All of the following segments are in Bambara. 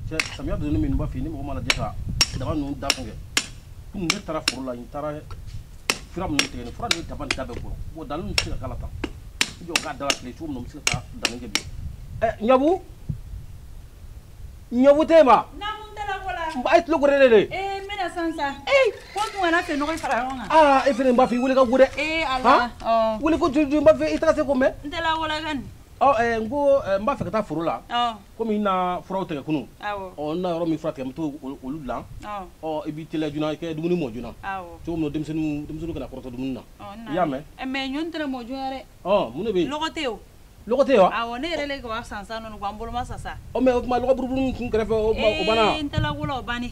Cɛ samiya donni min b'a fɛ ni mɔgɔ mana lajɛ ka daba ninnu da kun kɛ kunun ne taara foro la n taara fura minnu tigɛ nin fura ninnu daba nin da bɛɛ bɔ bon danni tɛ se ka k'a la tan i jɔ k'a da la tile cogo min na n bɛ se ka danni kɛ bi ɲabu ɲabu tɛ yen ma a ye tulo gɛrɛ de n bɛna sisan sa ko n tun kana fɛ nɔgɔ fara ɲɔgɔn kan e fɛnɛ n b'a fɛ i wele ka go dɛ ala wele ko joli n b'a fɛ i taara se ko mɛn n tɛ la wala kan n ko n b'a fɛ ka taa foro la komi n na furaw tigɛ kunun n na yɔrɔ min fura tigɛ n bɛ t'o olu dilan i b'i teliya joona i kɛ dumuni mɔ joona cogo min na denmisɛnninw kana kɔrɔtɔ dumuni na i y'a mɛn mais ɲɔ tɛna mɔ joona dɛ mun de bɛ yen lɔgɔ tɛ yen o lɔgɔ tɛ yen wa awɔ ne yɛrɛ le ka san san nɔ ko an bolo ma sa sa mais o tuma lɔgɔ buruburu min kun kɛrɛfɛ o banna n tɛ la ko la o banni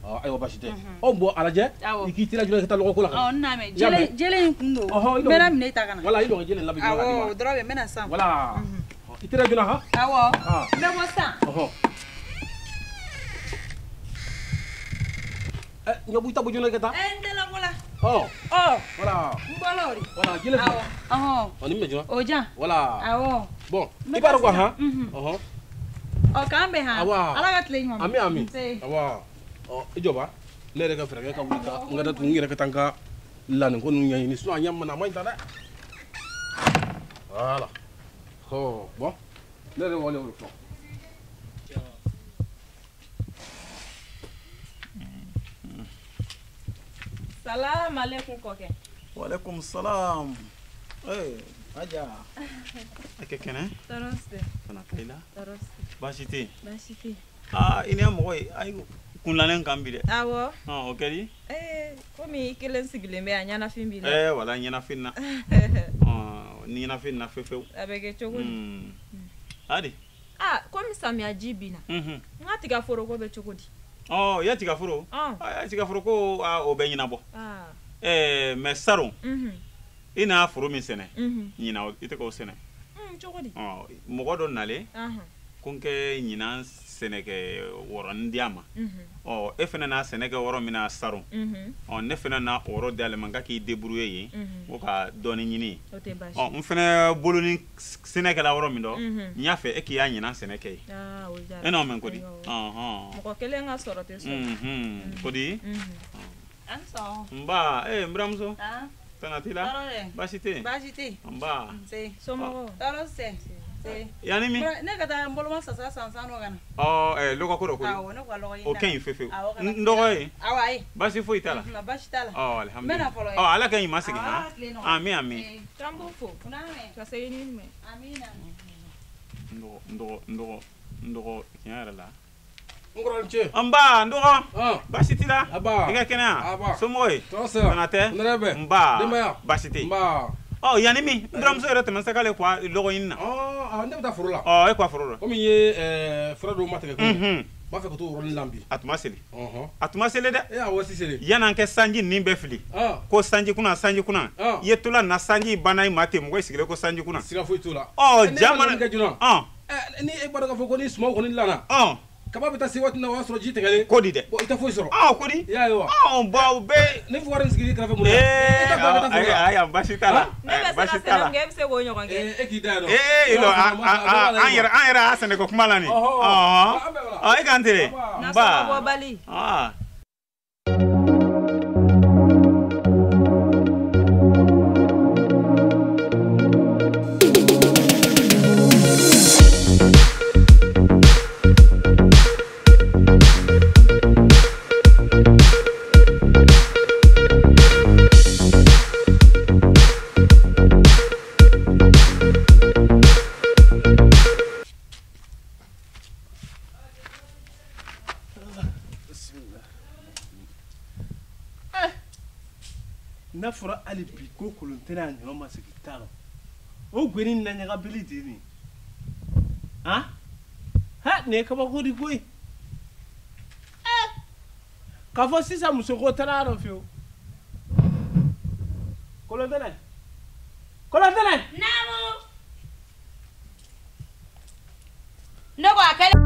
ayiwa baasi tɛ bon a lajɛ i k'i teliya joona i ka taa lɔgɔ ko la n n'a mɛn jele in kun don n bɛna minɛ i ta ka na voilà i lɔgɔ jele labɛn joona awɔ o dɔrɔn bɛ n bɛna sisan voilà i teliya joona han awɔ n bɛ bɔ sisan ɲabu i ta bɔ joona i ka taa n tɛ la ko la voilà n bɔla o de voilà jele awɔ nin minɛ joona o jan voilà awɔ bon i b'a dɔn quoi han k'an bɛn han ala ka tile ɲuman ami ami awa i jɔ ba ne yɛrɛ ka fɛɛrɛ kɛ ka wuli ka n ka datugu n yɛrɛ ka taa n ka lani ko ninnu ɲɛɲini sinon a ɲɛ mana a ma ɲi tan dɛ voilà bon ne yɛrɛ wale o de fɔ. Salam alaikum kɔkɛ. Walaikum salam. Aja. A kɛ kɛnɛ? Tɔɔrɔ tɛ. Fana tɛ i la? Tɔɔrɔ tɛ. Baasi tɛ yen? Baasi tɛ yen. I ni mɔgɔ ye ayi kunlanen kan bi dɛ. Awɔ. O kɛli? Komi i kelen sigilen bɛ yan ɲɛnafin b'i la. Wala ɲɛnafin na. Ni ɲɛnafin na fewu fewu. A bɛ kɛ cogo di? Hali. Komi samiya ji binna. N ka tiga foroko bɛ cogo di? I ya tiga foro? I ya tiga foro ko o bɛ ɲɛnabɔ. Mais saron. I n'a foro min sɛnɛ. Ɲinan i tɛ k'o sɛnɛ. Cogo di? Mɔgɔ dɔ nalen. Ko n kɛ ɲinan sɛnɛ kɛ wɔrɔnin di a ma. E fana n'a sɛnɛ kɛ yɔrɔ min na saron. Ne fana n'a o yɔrɔ d'ale ma n k'a k'i débrouiller yen. Ko ka dɔɔnin ɲini. O tɛ baasi ye. N fana bolo ni sɛnɛ kɛla yɔrɔ min dɔ. N y'a fɛ e k'i y'a ɲinan sɛnɛ kɛ yen. O diyara. E n'o mɛn ko di? Mɔgɔ kelen ka sɔrɔ tɛ sɔrɔ. Ko di? An sɔn. Nba n buramuso. Tana t'i la? Baasi tɛ yen? Baasi tɛ yen. Nba. Nse. Somɔgɔw? Tɔɔrɔ tɛ. Yanni min? Ne ka taa n boloma sasa san san nɔ ka na. Lɔgɔ ko dɔ ko di? Awɔ ne ko ka lɔgɔ ɲini. O ka ɲi fewu fewu. N dɔgɔ ye? Awɔ ayi. Baasi foyi t'a la? Baasi t'a la. Alihamudulila. N bɛna fɔlɔ. Ala ka ɲuman segin han. Ami ami. K'an b'u fo. Ka segin ni jumɛn? Amina. N dɔgɔ tiɲɛ yɛrɛ la. N kɔrɔ ni ce. Nba n dɔgɔ. Baasi t'i la? Aba. I ka kɛnɛya? Somɔgɔw ye? Tɔɔrɔ tɛ. Bana tɛ? N yɛrɛ bɛ. Nba. Denbaya? Baasi tɛ yen. Nba. Yanni min n buramuso yɛrɛ tɛmɛ sa k'ale kuwa lɔgɔ ɲini na. Ne bɛ taa foro la. E kuwa foro la. Komi n ye fura dɔw ma tigɛ kunun. N b'a fɛ ka t'o yɔrɔnin lan bi. A tun ma seli. A tun ma seli dɛ. Awɔ si seli. Yan'an kɛ sanji nin bɛɛ fili. Ko sanji kunna sanji kunna. I ye tola na sanji banna i ma ten mɔgɔ sigilen ko sanji kunna. Siga foyi t'o la. Ja mana kɛ joona. Ni e b'a dɔn k'a fɔ ko ni sumanw kɔni lanna. Kaba bɛ taa se waati min na o y'a sɔrɔ ji tigɛlen. Ko di dɛ. I tɛ foyi sɔrɔ. Ko di. I y'a ye wa. Bon o bɛɛ. Ne fugari sigi kɛrɛfɛ mun na. E t'a fɔ a bɛ taa foro la. Ayi baasi t'a la. Ne bɛ se ka sɛnɛ min kɛ e bɛ se k'o ɲɔgɔn kɛ. E k'i da yan nɔ. An yɛrɛ y'a sɛnɛ ko kuma la nin. E k'an tere. Nba. Bɔbali. N'a fɔra hali bi ko kolon tɛna a ɲɔgɔn ma sigi t'a rɔ o gweni na ɲagabili de ye nin han ha nin ye kabako de koyi k'a fɔ sisan muso ko taara a rɔ fiyewu kolon tɛnɛ kolon tɛnɛ. Naamu. Ne ko a kɛlen.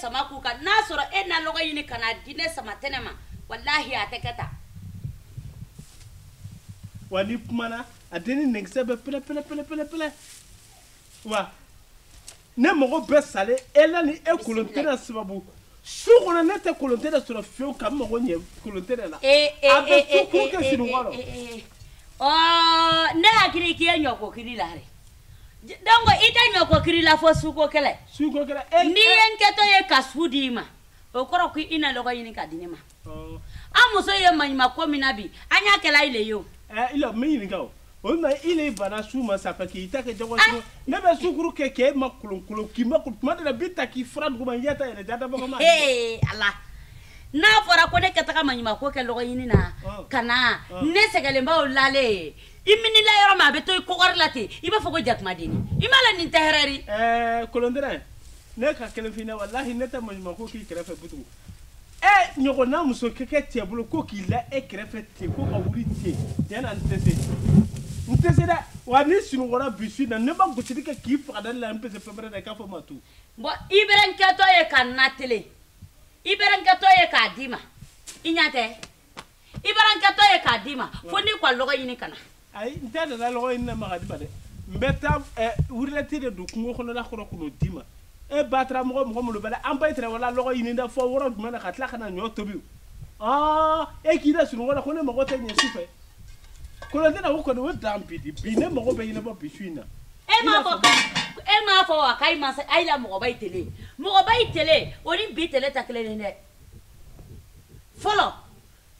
sama k'u kan n'a sɔrɔ e na lɔgɔ ɲini ka na di ne sama tɛnɛ ma walahi a tɛ kɛ tan. Wa ni kumana a den ni nɛgɛsɛ bɛ pɛlɛ pɛlɛ pɛlɛ pɛlɛ pɛlɛ wa ne mago bɛɛ salen e la ni e kolon tɛnɛ sababu su kɔnɔ ne tɛ kolon tɛnɛ sɔrɔ fiyewu ka n mago ɲɛ kolon tɛnɛ la. A bɛ su ko kɛ sunɔgɔ rɔ. Ɔɔ ne hakili k'i ye ɲɔko kiri la dɛ. Donc i tɛ ɲɔko kiri la fo suko kɛlɛ. Suko kɛlɛ. N'i ye n kɛtɔ ye ka su d'i ma o kɔrɔ ko i na lɔgɔ ɲini ka di ne ma. An muso ye maɲumanko min na bi an y'a kɛla i le ye o. I la n bɛ ɲininka o. O ma i le bana su ma sa k'i ta kɛ jago ne bɛ sukuru kɛ k'e ma kolon kolon k'i ma tuma dɔ la bi ta k'i fura dugu ma n ɲɛ ta yɛrɛ jada bɔ ma. Ee Ala n'a fɔra ko ne ka taga maɲumanko kɛ lɔgɔ ɲini na ka na ne sɛgɛlenbaw lalen i minila yɔrɔ min a bɛ to i kɔgɔri la ten i b'a fɔ ko jakumadenni i m'a la nin tɛ hɛrɛ di. Kolontɛnɛ ne ka kelen f'i ɲɛna walahi ne tɛ maɲumanko k'i kɛrɛfɛ butugu. E ɲɔgɔnna muso kɛ kɛ cɛ bolo ko k'i la e kɛrɛfɛ ten ko ka wuli ten tiɲɛ na n tɛ se. N tɛ se dɛ wa ni sunɔgɔra bi su in na ne ma gosili kɛ k'i faga dali la n pese fɛn wɛrɛ la i k'a fɔ ma tu. Bon i bɛrɛ n kɛtɔ ye ka na tele i bɛrɛ n kɛtɔ ye k'a d'i ma i ɲɛ tɛ i bɛrɛ n kɛtɔ ye k'a d'i ma fo n'i ka lɔgɔ ɲini ka na. Ayi n tɛ nana lɔgɔ ɲini na ma ka di ma dɛ n bɛ taa wurilɛti de don kungo kɔnɔla kɔrɔ k'o d'i ma e ba taara mɔgɔ mɔgɔ minnu bɛ la an ba tɛrɛ wala lɔgɔ ɲini da fɔ wɔɔrɔ jumɛn na ka tila ka na ɲɔ tobi e k'i da sunɔgɔ la ko ne mago tɛ ɲɛ su fɛ. Kolon tɛna o kɔni o dan bi di bi ne mago bɛ ɲɛnabɔ bi su in na. E m'a fɔ wa k'ayi ma ayi la mɔgɔba yi tele mɔgɔba yi tele o ni bi tele tɛ kelen ye dɛ. Fɔlɔ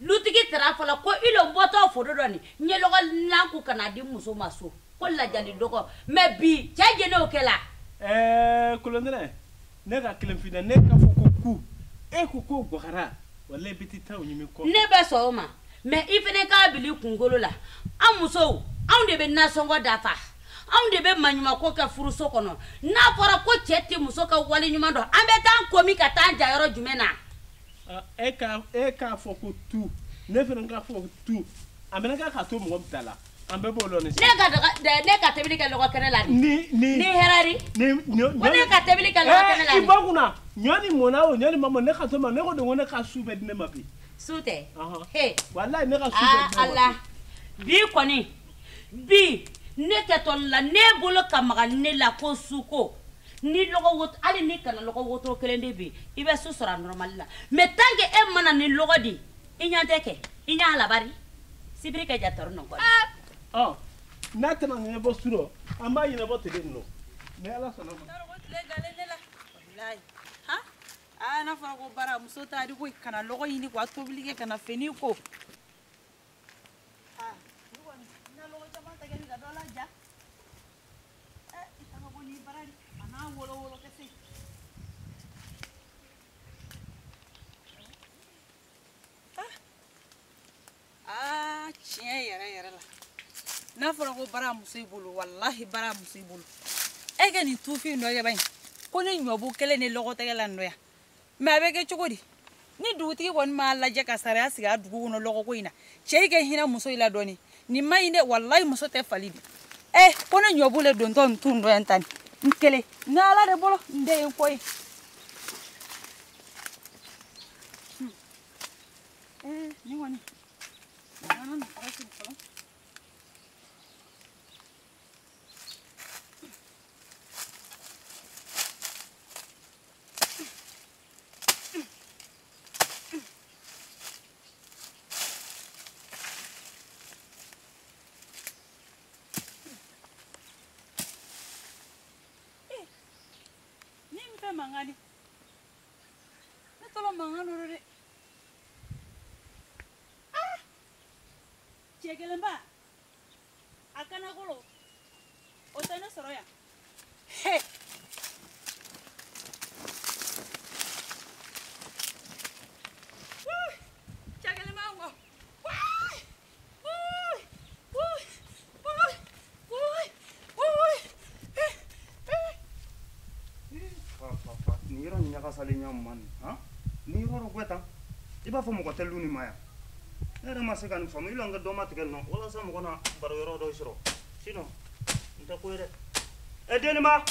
lutigi taara fɔlɔ ko i lo bɔtɔ foro dɔ nin n ye lɔgɔ lan k'u kana di muso ma so ko lajali dɔgɔ mɛ bi cɛ jɛnɛ o kɛ la. Kolon tɛnɛ ne ka kelen f'i ɲɛna ne ka fɔ ko ku e ko ko gwagara walayi bi t'i ta o ɲimi kɔ. Ne bɛ sɔn o ma. Mais i fana k'a bila i kunkolo la an musow anw de bɛ nasɔngɔ dafa anw de bɛ maɲumanko kɛ furuso kɔnɔ n'a fɔra ko cɛ tɛ muso ka wale ɲuman dɔn an bɛ taa an komi ka taa an ja yɔrɔ jumɛn na. E k'a fɔ ko tu ne fana k'a fɔ ko tu a bɛna k'a to mɔgɔ min ta la an bɛɛ b'o lɔn ni. Ne ka tobili kɛ lɔgɔ kɛnɛ la ni ni hɛrɛ di. Ko ne ka tobili kɛ lɔgɔ kɛnɛ la. I bɔ kunna ɲɔ ni mɔnna o ɲɔ ni ma mɔn ne ka to ma ne ko de ko ne ka su bɛ di ne ma bi. Su tɛ. Walayi ne ka su bɛ di ne ma. Ala bi kɔni bi ne kɛtɔ la ne bolo ka maga ne la ko suko ni lɔgɔ woto hali ni kana lɔgɔ wotoro kelen de bi i bɛ su sɔrɔ a normal la mais tant que e mana ni lɔgɔ di i ɲɛ tɛ kɛ i ɲɛ alabari sibiri kɛ jatɔrɔ nɔ kɔni. Ɔ n'a tɛna ɲɛnabɔ su rɔ an b'a ɲɛnabɔ tile nin nɔ ni Ala sɔnna ma. Tile galen ne la walayi han. Aa n'a fɔra ko baara muso t'a di ko kana lɔgɔ ɲini ko a tobili kɛ kana fini ko. Aa ne kɔni n na lɔgɔ caman ta kɛ ni ka dɔ laja. Ɛ i ta ka bɔ ni baara de a n'a wolo wolo kɛsɛ. Aa tiɲɛ yɛrɛ yɛrɛ la n'a fɔra ko baara muso i bolo walahi baara muso i bolo. E kɛ nin tufin dɔ kɛ ba in ko ne ɲɔbu kelen ni lɔgɔ tɛgɛ la nin dɔ yan. Mais a bɛ kɛ cogo di ni dugutigi kɔni m'a lajɛ ka sariya sigi a dugu kɔnɔ lɔgɔko in na cɛ kɛ hinɛ muso in la dɔɔni nin ma ɲi dɛ walayi muso tɛ fali di ɛ ko ne ɲɔbu le dontɔ n tun dɔ yan tan n kelen n Ala de bolo n den ye n kɔ ye. Nin kɔni an ka nin kɔrɔ sigi fɔlɔ. Mangan di ne tɔlɔ mankan dɔ dɛ ah cɛ kelenba a kana kolo o tɛ ne sɔrɔ yan he cɛ kelenba ngɔ nin yɔrɔ in ɲagasalen ɲa man nin han ni yɔrɔ dɔ gwɛ tan i b'a fɔ mɔgɔ tɛ lu nin ma yan ne yɛrɛ ma se ka nin faamu i la n ka dɔ ma tigɛ nin nɔ walasa mɔgɔ na baro yɔrɔ dɔ sɔrɔ sinon n tɛ ko ye dɛ. Ɛ deniba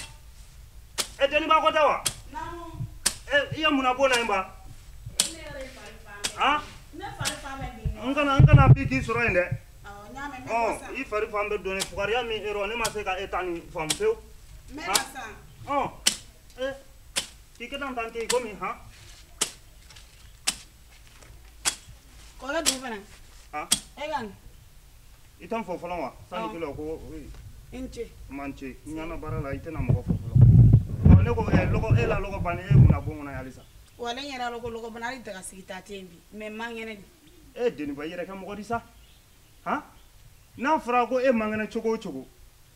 ɛ deniba ko tɛ wa. Naamu. I ye mun na bɔ na yen ba? Han? Ne fari fan bɛɛ donni. N kana bi k'i sɔrɔ yen dɛ. Awɔ, n y'a mɛn, n bɛ bɔ sisan. I fari fan bɛɛ donni fugariya min e rɔ ne ma se ka e ta nin faamu pewu. N bɛ na sisan. K'i kɛ tan tan k'i komi han? Kɔkɛ dun fana. Han? E ka nin. I tɛ n fo fɔlɔ wa? Sani k'i lɔ ko. I ni ce. N man ce. N ɲana baara la i tɛna mɔgɔ fo fɔlɔ. Ne ko lɔgɔ e la lɔgɔ banni e mun na bon kɔnɔ yan halisa? Wa ne yɛrɛ la ko lɔgɔ banna hali daga sigi ta tɛ yen bi mais n man kɛnɛ de. E deniba i yɛrɛ kɛ mɔgɔ di sa. Han? N'a fɔra ko e man kɛnɛ cogo o cogo.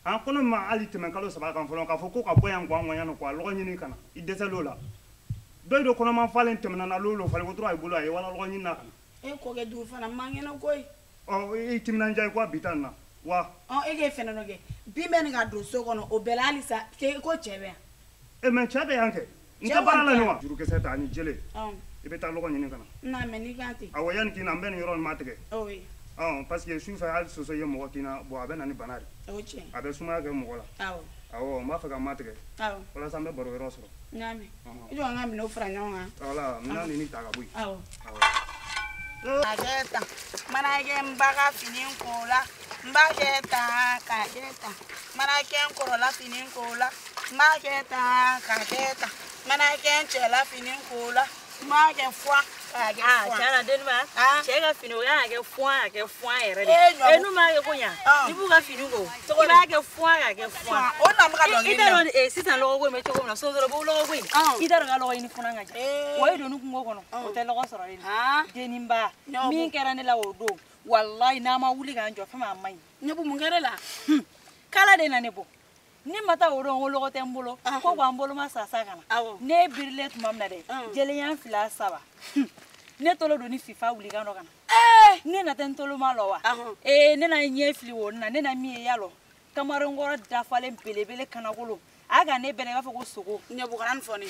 Han kɔnɔ ma hali tɛmɛ kalo 3 kan fɔlɔ k'a fɔ ko ka bɔ yan k'an ŋɔɲa nɔ k'a lɔgɔ ɲini ka na i dɛsɛl'o la. Dɔ do kɔnɔma falen tɛmɛna na lolo falen ko dɔrɔn a y'i bolo a ye wala lɔgɔ ɲini na ka na. E kɔkɛ dugu fana n man kɛnɛ koyi. I timinandiya i ko a bi ta nin na wa. E k'e fɛnɛ dɔ kɛ bin bɛ nin ka don so kɔnɔ o bɛɛ la halisa ko cɛ bɛ yan. Mais cɛ bɛ yan kɛ. N tɛ baara la nin wa. Jurukisɛ ta ani jele. I bɛ taa lɔgɔ ɲini ka na. N na mɛ n'i kan ten. Awɔ yanni k'i na n bɛ nin yɔrɔ nin matigɛ. Parce que su fɛ hali soso ye mɔgɔ kin na bon a bɛ na ni bana de. O tiɲɛ. A bɛ sumaya kɛ mɔgɔ la. Awɔ. Awɔ n b'a fɛ ka matigɛ. Awɔ. Walasa n bɛ baro yɔrɔ sɔrɔ. N y'a mɛn. I jɔ an ka minɛnw fara ɲɔgɔn kan. Wala minɛn ninnu ta ka bɔ yen. Awɔ. Awɔ. A kɛ tan mana kɛ n ba ka fini ko la n b'a kɛ tan k'a kɛ tan mana kɛ n kɔrɔla fini ko la n b'a kɛ tan k'a kɛ tan mana kɛ n cɛla fini ko la n b'a kɛ fuwa k'a kɛ fuwa. Tiɲɛ na deniba cɛ ka fini o y'a kɛ fuwa k'a kɛ fuwa yɛrɛ de. N'u m'a kɛ ko ɲa i b'u ka fini ko i b'a kɛ fuwa k'a kɛ fuwa. O na bɛ ka dɔnkili i t'a dɔn sisan lɔgɔko in bɛ cogo min na sonsorobugu lɔgɔko in i t'a dɔn ka lɔgɔ ɲini funan ka jan wa e donni kungo kɔnɔ o tɛ lɔgɔ sɔrɔ yen deniba min kɛra ne la o don walayi n'a ma wuli k'an jɔ fɛn min a man ɲi. Ne bɛ mun kɛ ne la. Kala de na ne bɔ. Ni ma taa o don ko lɔgɔ tɛ n bolo ko k'an bolo ma sa sa ka na ne birilen tuma min na dɛ jɛlenya 2 3 ne tolo don ni fifa wuli kan dɔ ka na ne na tɛ n tolo ma lɔ wa ne na ɲɛ fili o na ne na min ye yalɔ kamarenkɔrɔ dafalen belebele kanakolo a ka ne bɛlɛ i b'a fɔ ko sogo. Ɲɛbugara nin fɔ ne.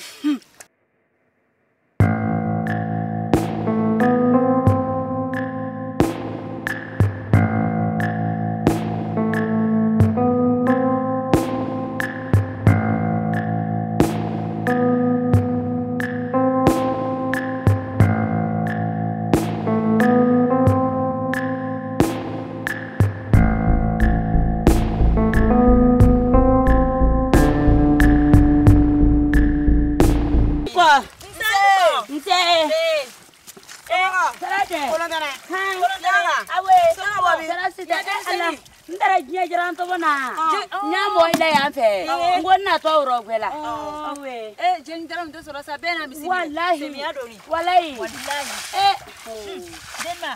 Walayi. Denba.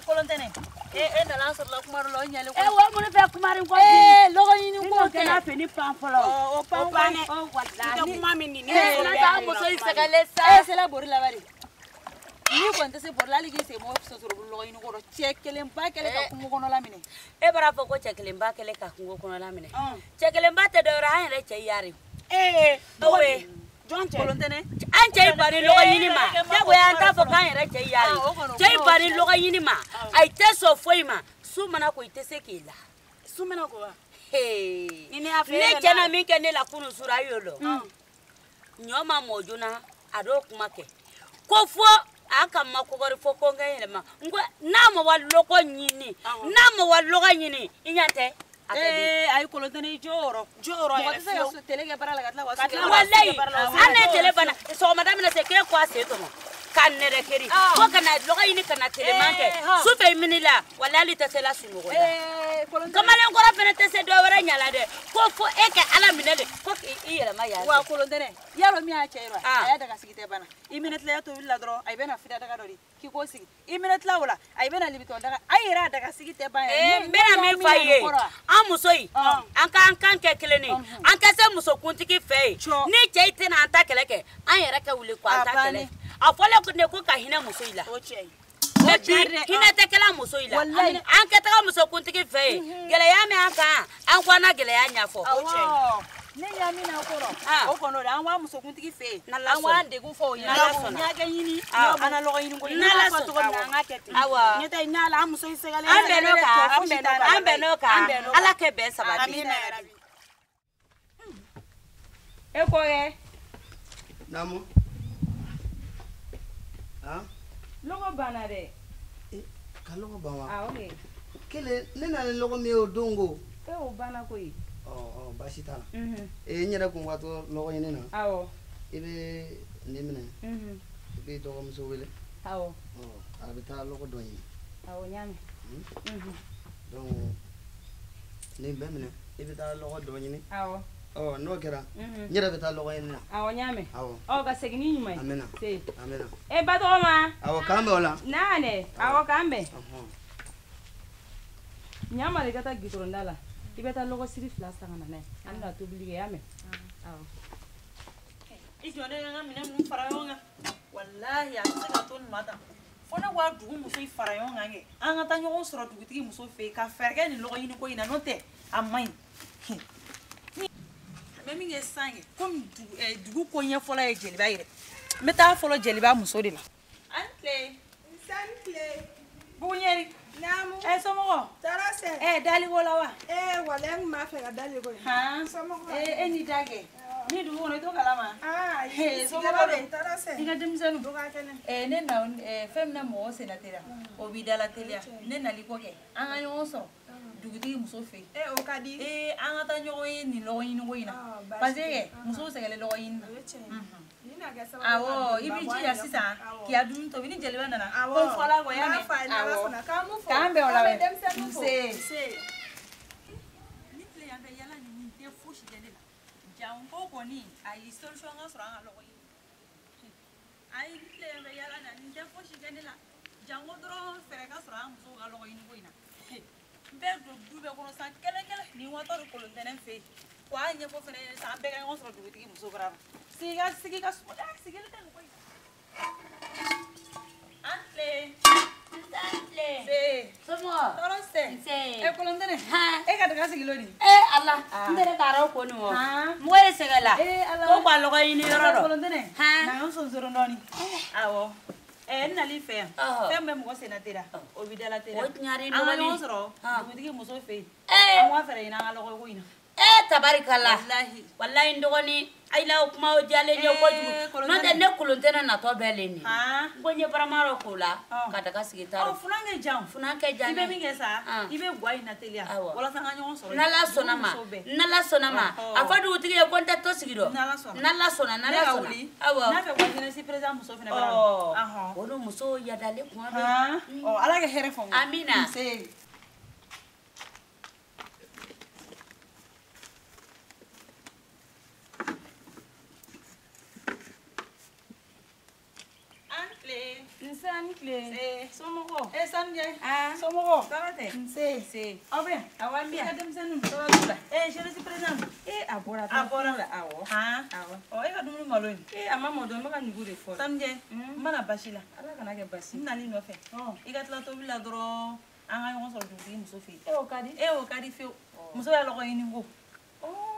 Kolontɛnɛ. E nana sɔrɔ la kuma dɔ la o ɲɛlen ko. Wa mun fɛ kumari ko. Lɔgɔ ɲini ko tɛ n'a fini pan fɔlɔ. O pan pan dɛ. I tɛ kuma min nin. Ne taa muso in sɛgɛlen sa. E sera bori la bari. N'i kɔni tɛ se bori la hali k'i sen bɔ sosoro lɔgɔ ɲini kɔrɔ cɛ kelenba kɛlen ka kungo kɔnɔla minɛ. E b'a fɔ ko cɛ kelenba kɛlen ka kungo kɔnɔla minɛ. Cɛ kelenba tɛ dɔwɛrɛ an yɛrɛ cɛ yari. Jɔn cɛ. Kolontɛnɛ. An cɛ bari lɔgɔ ɲini ma. Jagoya an t'a fɔ k'an yɛrɛ cɛ yari. Cɛ bari lɔgɔ ɲini ma. A tɛ sɔn foyi ma. Su mana ko i tɛ se k'i la. Su mana ko wa? Ne cɛ na min kɛ ne la kunun sura a y'o dɔn. Ɲɔ ma mɔ joona a dɔw kuma kɛ. Ko fo a ka ma kɔgɔri fo ko n ka yɛlɛma. N ko n'a ma wa lɔgɔ ɲini. N'a ma wa lɔgɔ ɲini i ɲɛ tɛ. Ayi kolontɛnɛ i jɔyɔrɔ. Jɔyɔrɔ yɛrɛ. Mɔgɔ tɛ se ka tele kɛ baara la ka tila ka walayi hali ne tele banna sɔgɔmada mina se k'e kɔ a sen tɔmɔ ka nɛrɛ keri ko ka na lɔgɔ ɲini ka na teleman kɛ sufɛ i mini la walayi hali tɛ se la sunɔgɔ la. Kamalenkɔrɔ fana tɛ se dɔ wɛrɛ ɲɛ la dɛ ko fo e ka Ala minɛ de ko i yɛlɛma yan. Wa kolontɛnɛ yalɔ min y'a cɛ ye wa a y'a daga sigi tɛ banna i minɛ tila tobili la dɔrɔn a bɛna fida daga dɔ de k'i k'o sigi i minɛ tila o la a bɛna libitɔn daga a yɛrɛ a daga sigi tɛ ban yɛrɛ. N bɛna min f'a ye an muso in an k'an kan kɛ kelen ye an ka se musokuntigi fɛ yen ni cɛ tɛna an ta kɛlɛ kɛ an yɛrɛ ka wuli k'an ta kɛlɛ a fɔlen ne ko ka hinɛ muso in la. Mais bi hinɛ tɛ kɛla muso in la an ka taga musokuntigi fɛ yen gɛlɛya min an kan an ko an na gɛlɛya ɲɛfɔ. Ne ɲa min na kɔrɔ o kɔnɔ de an wa musokuntigi fɛ yen an wa degun fɔ o ɲɛna n y'a kɛ ɲini an na lɔgɔ ɲini ko n'Ala sɔnna cogo min na an ka kɛ ten. Awɔ n'o tɛ ɲa la an muso in sɛgɛlen an bɛn n'o kan an bɛn n'o kan Ala kɛ bɛn sabati. Amina yarabi. E kɔkɛ. Naamu. Lɔgɔ banna dɛ. Ka lɔgɔ ban wa? Awɔ kɛ. Kelen ne nana ni lɔgɔ min ye o don ko. E o banna koyi. Ɔ baasi t'a la. N yɛrɛ kun ka to lɔgɔ ɲini na. Awɔ. I bɛ nin minɛ. I bɛ dɔgɔmuso wele. Awɔ. A bɛ taa lɔgɔ dɔ ɲini. Awɔ n y'a mɛn. Donc nin bɛɛ minɛ i bɛ taa lɔgɔ dɔ ɲini. Awɔ. Ɔ n'o kɛra n yɛrɛ bɛ taa lɔgɔ ɲini na. Awɔ n y'a mɛn. Awɔ. Ɔ ka segin ni ɲuman ye. Amina. Se. Amina. E ba tɔgɔma. Awɔ k'an bɛn o la. Naa dɛ. Awɔ k'an bɛn. Ɲama de ka taa gitɔrɔnda la. I bɛ taa lɔgɔ siri 2 san ka na n'a ye. An bɛna tobili kɛ i y'a mɛn. Awɔ. I jɔ ne ka n ka minɛn ninnu fara ɲɔgɔn kan. Walahi a tɛ se ka to nin ma tan. Fo ne k'a dugu muso in fara ɲɔgɔn kan kɛ. An ka taa ɲɔgɔn sɔrɔ dugutigi muso fɛ yen ka fɛɛrɛ kɛ nin lɔgɔ ɲini ko in na n'o tɛ a man ɲi. N bɛ min kɛ sisan kɛ komi dugu ko ɲɛfɔla ye jeliba yɛrɛ. N bɛ taa fɔlɔ jeliba muso de la. An tile. Nse ni tile. Buguɲɛri. Naamu. Somɔgɔw. Tɔɔrɔ tɛ. Dali ko la wa? Walayi n tun b'a fɛ ka dali ko ye. Han. Somɔgɔw. E ni da kɛ. Ni dugu kɔnɔ i t'o kalama. Ayi. Somɔgɔw de. Tɔɔrɔ tɛ. I ka denmisɛnninw. U ka kɛnɛ. Ne na fɛn min na mɔgɔ senna teliya o b'i dala teliya ne nali kɔ kɛ an ka ɲɔgɔn sɔrɔ dugutigi muso fɛ yen. O ka di. An ka taa ɲɔgɔn ye nin lɔgɔ ɲini ko in na. Parce que musow sɛgɛnlen lɔgɔ ɲini na. Awɔ i b'i jija sisan k'i ka dumuni tobi ni jeliba nana. Ko n fɔla kɔ y'a mɛn. Awɔ. K'an bɛn o la wɛ. Nse. Ni tile yan fɛ yala nin tɛ fosi kɛ ne la. Janko kɔni ayi solution ka sɔrɔ an ka lɔgɔ ɲini. Ayi ni tile yan fɛ yala na nin tɛ fosi kɛ ne la. Janko dɔrɔn fɛɛrɛ ka sɔrɔ an musow ka lɔgɔ ɲini ko in na. N bɛ don du bɛɛ kɔnɔ san kelen kelen nin waatɔ de kolontɛnɛn fɛ yen. Wa a ɲɛfɔ fɛnɛ ɲɛna sisan an bɛɛ ka ɲɔgɔn sɔrɔ dugutigi muso bara la. Sigi ka sigi ka suma sigili tɛ nin ko in. An tile. An tile. Se. Somɔgɔw. Tɔɔrɔ tɛ. Nse. Kolontɛnɛ. E ka daga sigilen de. Ala. N tɛrɛ k'a rɔ ko nin wɔ. Mɔgɔ ye sɛgɛn la. Ala. Ko k'a lɔgɔ ɲini yɔrɔ dɔ. Kolontɛnɛ. Na an sonsoro dɔɔni. Awɔ. N nali fɛ yan. Fɛn bɛ mɔgɔ senna teliya o b'i dala teliya. O tiɲɛ de An ka dɔgɔnin. ɲɔgɔn sɔrɔ dugutigi muso fɛ yen. An k'a fɛɛrɛ ɲini an ka lɔgɔ ko in na. Tabarikala. Walahi. Walahi n dɔgɔnin ayi la o kuma o diyalen n ye kojugu. N'o tɛ ne kolontɛnɛ natɔ bɛɛ le nin. N ko n ye barama dɔ k'o la ka daga sigi ta rɔ. Funan kɛ jan. Funan kɛ jan. I bɛ min kɛ sa i bɛ guwa in nateliya. Walasa an ka ɲɔgɔn sɔrɔ. N'Ala sɔnna ma. N'Ala sɔnna ma. A fɔ dugutigi ye ko n tɛ to sigi dɔ. N'Ala sɔnna. N'Ala sɔnna n'Ala Ne ka sɔnna. wuli. Awɔ. N'a fɛ wa jeunesse président muso fana bara. O ni muso yadalen kuma bɛɛ. Ala ka hɛrɛ fɔ. Amina. Nse. Nse ani tile. Nse. Somɔgɔw. Sanjɛ. Somɔgɔw. Tɔɔrɔ tɛ. Nse. Nse. Aw bɛ yan? Awɔ an bɛ yan. I ka denmisɛnninw. Tɔɔrɔ t'u la. Jeunesse président. A bɔra. A bɔra. Awɔ. Awɔ. Ɔ e ka dumuni malo in. A ma mɔ dɔn n bɛ ka ɲugu de fɔ. Sanjɛ. N mana basi la. Ala kana kɛ basi. N nali nɔfɛ. I ka tila tobili la dɔrɔn an ka ɲɔgɔn sɔrɔ dugutigi muso fɛ yen. O ka di. O ka di fewu. Muso y'a lɔgɔ ɲini ko.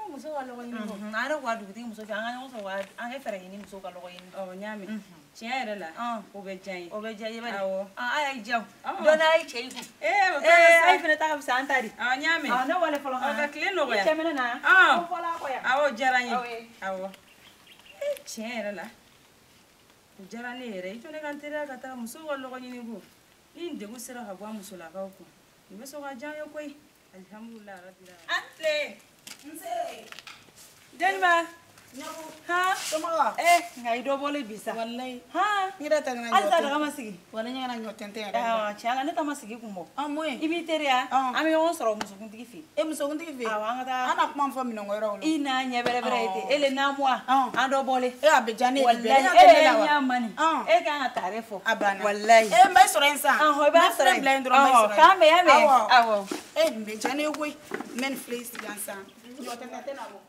Muso ka lɔgɔ ɲini ko. An yɛrɛ ko dugutigi muso fɛ an ka ɲɔgɔn sɔrɔ an ka fɛɛrɛ ɲini musow ka lɔgɔ ɲini. N y'a mɛn. Tiɲɛ yɛrɛ la. O bɛ diya n ye. O bɛ diya i ye bari. Awɔ. A y'a diya o. Dɔ n'a ye cɛ i kun. O ka ɲi sa. Ayi fana ta ka fisa an ta de. N y'a mɛn. Ne wale fɔlɔ. Ka tile nɔgɔya. I cɛ mɛnɛ na. Ko fɔlɔ a kɔ yan. Awɔ o diyara n ye. Awɔ. Tiɲɛ yɛrɛ la. O diyara ne yɛrɛ. I jɔ ne ka n teriya ka taa musow ka lɔgɔ ɲini ko. Ni nin degun sera ka bɔ an musolakaw kun. Nin bɛ sɔn ka diya n ye koyi. Alihamudulilayi rabil alamin. An tile. Nse. Jeliba. Ɲaku. Han. Somɔgɔw. Nka i dɔ bɔlen bi sa. Walayi. Han. N yɛrɛ ta kana ɲɔ. Halisa daga ma sigi. Walayi n kana ɲɔ tɛntɛn yɛrɛ. Tiɲɛ la ne ta ma sigi kun bɔ. Mun ye? I b'i teriya. An bɛ ɲɔgɔn sɔrɔ musokuntigi fɛ yen. Musokuntigi fɛ yen. Awɔ an ka taa. An na kuma fɔ minɛnko yɔrɔw la. I n'a ɲɛ bɛrɛ bɛrɛ ye ten. E le n'a muwa. An dɔ bɔlen. A bɛ diya ne ye bi. Walayi E e yɛrɛ ɲɛ mani. E kan ka tare fɔ. A banna. Walayi. N b'a sɔrɔ yen sisan. I b'a sɔrɔ yen. N bɛ filɛ bila yen dɔrɔn n b'a sɔrɔ yen. K'an bɛn y'a mɛn. Awɔ. Awɔ. Nin bɛ diya ne ye koyi. N bɛ nin filɛ sigi yan sisan. Ɲɔ tɛntɛn tɛ na bɔ.